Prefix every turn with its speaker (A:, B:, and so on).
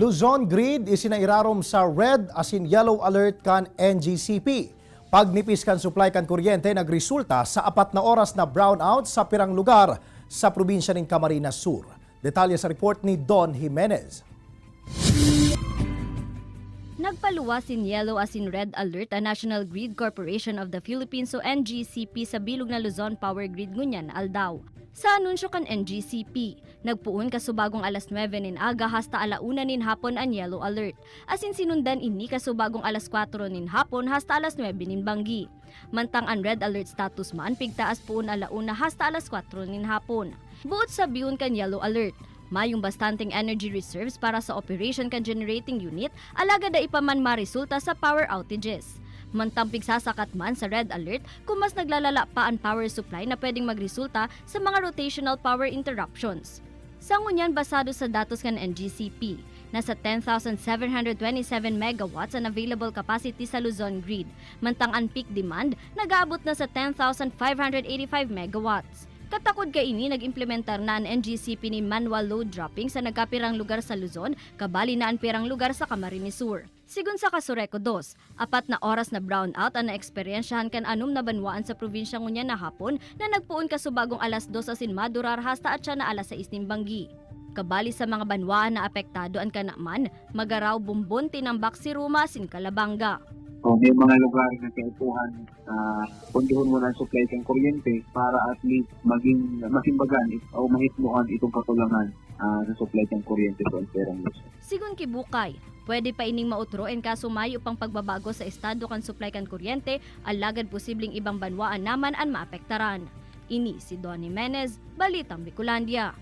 A: Luzon Grid isinairarom sa red asin yellow alert kan NGCP. Pagnipis kan supply kan kuryente nagresulta sa 4 na oras na brownout sa pirang lugar sa probinsya ng Camarines Sur. Detalye sa report ni Don Jimenez.
B: Nagpaluwas in yellow asin red alert ang National Grid Corporation of the Philippines o NGCP sa bilog na Luzon Power Grid ngunyan aldaw. Sa anunsyo kan NGCP, nagpuon kasubagong alas 9 nin aga hasta alauna nin hapon ang yellow alert. Asin sinundan ini kasubagong alas 4 nin hapon hasta alas 9 nin banggi. Mantang ang red alert status man pigtaas puon alauna hasta alas 4 nin hapon. Buot sabihon kan yellow alert, mayong bastanteng energy reserves para sa operation kan generating unit, alagad dai pa man maresulta sa power outages. Mantang pigsasakat man sa red alert kung mas naglalala pa ang power supply na pwedeng magresulta sa mga rotational power interruptions. Sa ngunyan, basado sa datos kan NGCP, nasa 10,727 megawatts ang available capacity sa Luzon Grid, mantang ang peak demand nag-aabot na sa 10,585 megawatts. Katakod kaini, nag-implementar na ang NGCP ni manual load dropping sa nagkapirang lugar sa Luzon, kabali na ang pirang lugar sa Camarines Sur. Sigun sa Kasureco 2, 4 na oras na brownout ang naeksperyensyahan kan anom na banwaan sa probinsya ngunyan na hapon na nagpuon kasubagong alas 2 asin madurar hasta at siya na alas 6 nin banggi. Kabali sa mga banwaan na apektado ang Canaman, Magarao, Bumbon, Tinambac, Siruma, asin Calabanga.
C: Kung may mga lugar na kaipuhan, punduhon mo ng supply ng kuryente para at least maging masimbagan o mahitmuan itong kakulangan sa supply ng kuryente sa enterong Luzon.
B: Sigun kibukay, pwede pa ining mautro en kaso mayo pang pagbabago sa estado kan supply kan kuryente, alagad posibleng ibang banwaan naman ang maapektaran. Ini si Donnie Menez, Balitang Bicolandia.